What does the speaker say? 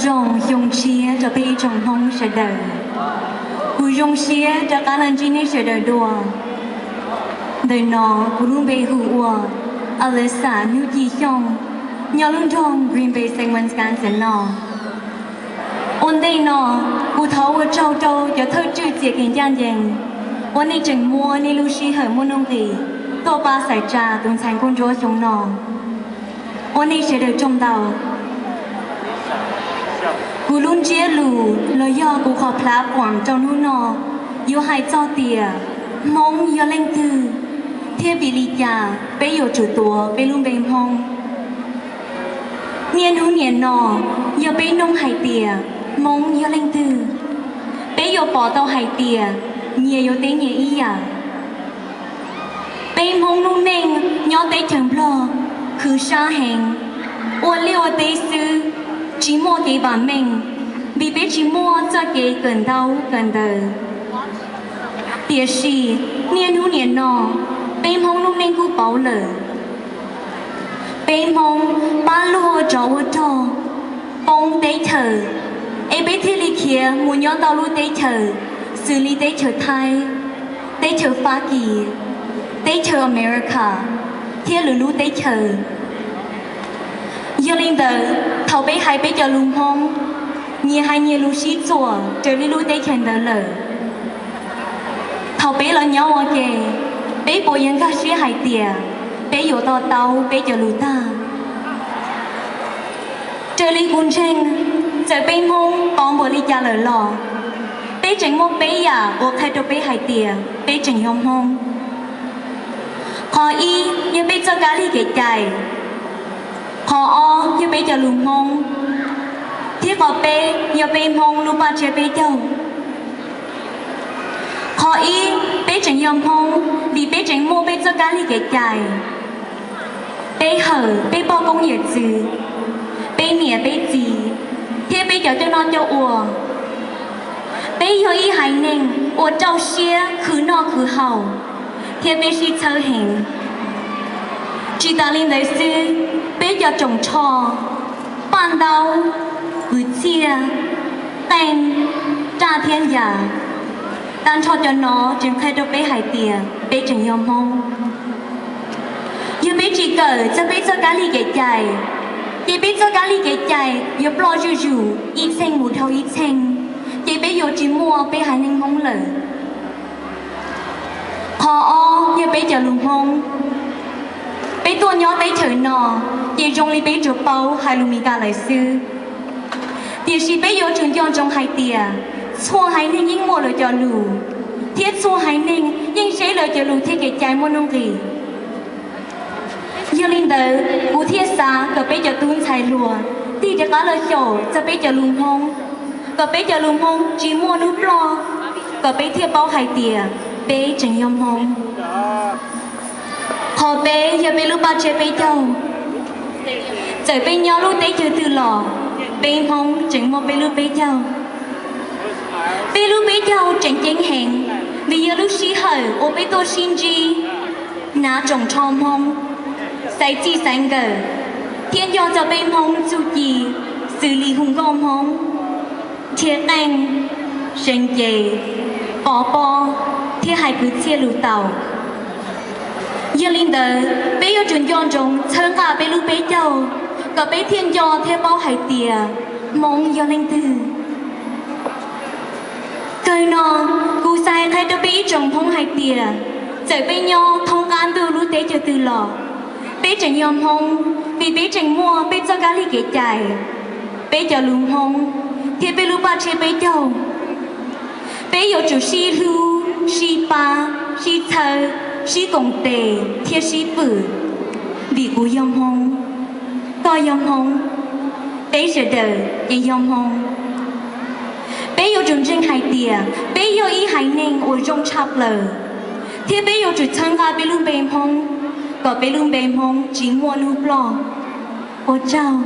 Zoo xyoo tshiab rau peb ib tsoom Hmoob sawv daws. Kuv zoo siab rov qab los ntsib nej sawv daws dua. Ntawm no kuv lub npe hu ua Alyssa Hnub Ci Xyooj, nyob lub nroog Green Bay, Saint Wisconsin no. Ua ntej no, kuv thov ua tsaug rau cov thawj tswj txiam kev ncaj ncees uas nej tseem muab nej lub sij hawm muaj nuj nqis tuaj pab xaiv tsa tus ntxhais nkauj ntsuab xyoo no. Ua nej sawv daws tsaug ntau. Kuv lub ntsiab lus los yog kuv qhov plab kuam rau hnub no yuav hais txog tias Hmoob yog leej twg, thiab vim li cas peb yuav tsum tuav peb lub npe Hmoob. Niaj hnub nim no, yog peb nug hais tias Hmoob yog leej twg, peb yuav pom tau hais tias nyias yuav teb nyias ib yam. Peb Hmoob lub neej nyob teb chaws Nplog khwv sab heev, ua liaj ua teb xwb, tsis muaj kev vam meej, vim peb tsis muaj txoj kev kawm ntaub kawm ntawv. Tiam sis niaj hnub nim no, peb Hmoob lub neej kuj pauv lawm. Peb Hmoob pab luag tsov ua rog, poob teb chaws, es peb thiaj li khiav mus nyob ntau lub teb chaws, xws li teb chaws Thaib, teb chaws Fab Kis, teb chaws America, thiab lwm lub teb chaws. Yog li ntawd, thaum peb hais peb cov lus Hmoob, nyias hais nyias lus sib txuam raws li lub teb chaws ntawd lawm. Thaum peb los nyob ua ke, peb puas yuav nkag siab hais tias peb yuav to taub peb cov lus tag? Raws li kuv ntseeg, txawm peb Hmoob pauv npaum li cas lawm los, peb tseem muaj peb yam uas qhia rau peb hais tias peb tseem yog Hmoob. Qhov ib yog peb txoj kab lig kev cai, qhov ob yog peb cov lus Hmoob, thiab qhov peb yog peb Hmoob lub paj tsiab peb caug. Qhov ib, peb tseem yog Hmoob vim peb tseem muaj peb txoj kab lig kev cai. Peb hawm peb poj koob yawm txwv, peb niam peb txiv, thiab peb cov coj noj coj ua. Peb yog ib haiv neeg uas rau siab khwv noj khwv haus, thiab peb sib txhawb heev. Tsis tas li ntawd xwb, peb cov tsoos tsho, paj ntaub, kwv txhiaj, qeej, raj thiab ncas, tag nrho cov no tseem qhia rau peb hais tias peb tseem yog Hmoob. Yog peb tsis kawm txog peb txoj kab lig kev cai, ces peb txoj kab lig kev cai yuav ploj zuj zus ib txheej mus dhau ib txheej, ces peb yuav tsis muaj peb haiv neeg Hmoob lawm. Qhov ob yog peb cov lus Hmoob. Peb tuaj nyob teb chaws no, ces zoo li peb tsuas paub hais lus Mis Kas lawm xwb. Tiam sis peb yuav tsum nco ntsoov hais tias txhua haiv neeg yeej muaj lawv cov lus, thiab txhua haiv neeg yeej zeb lawv cov lus thiab kev cai muaj nuj nqis. Yog li ntawd, kuv thiaj xav kom peb cov tub ntxhais hluas tig rov qab los xyaum txog peb cov lus Hmoob, kom peb cov lus Hmoob tsis muaj hnub ploj, kom peb thiaj paub hais tias peb tseem yog Hmoob. Qhov peb yog peb lub paj tsiab peb caug. Txawm peb nyob lub teb chaws twg los, peb Hmoob tseem muaj peb lub peb caug. Peb lub peb caug tseem ceeb heev, vim yog lub sij hawm uas peb tuaj sib ntsib, hnav tsoos tsho Hmoob, xaiv txij xaiv nkawm, thiab nco txog peb Hmoob txuj ci, xws li hu nkauj Hmoob, dhia qeej, seev cev, pov pob, thiab hais kwv txhiaj lus tau. Yog li ntawd, peb yuav tsum nco ntsoov txhawb nqa peb lub peb caug, kom peb thiaj nco thiab paub hais tias Hmoob yog leej twg. Kawg no, kuv xav qhia rau peb ib tsoom Hmoob hais tias, txawm peb nyob thoob qab ntuj lub teb chaws twg los, peb tseem yog Hmoob, vim peb tseem muaj peb txoj kab lig kev cai, peb cov lus Hmoob, thiab peb lub paj tsiab peb caug. Peb yuav tsum sib hlub, sib pab, sib txhawb, sib koom tes thiab sib fwm, vim kuv yog Hmoob, koj yog Hmoob, peb sawv daws ces yog Hmoob. Peb yuav tsum ntseeg hais tias peb yog ib haiv neeg uas zoo tshaj plaws, thiab peb yuav tsum txhawb nqa peb lub npe Hmoob, kom peb lub npe Hmoob tsis muaj hnub ploj. Ua tsaug.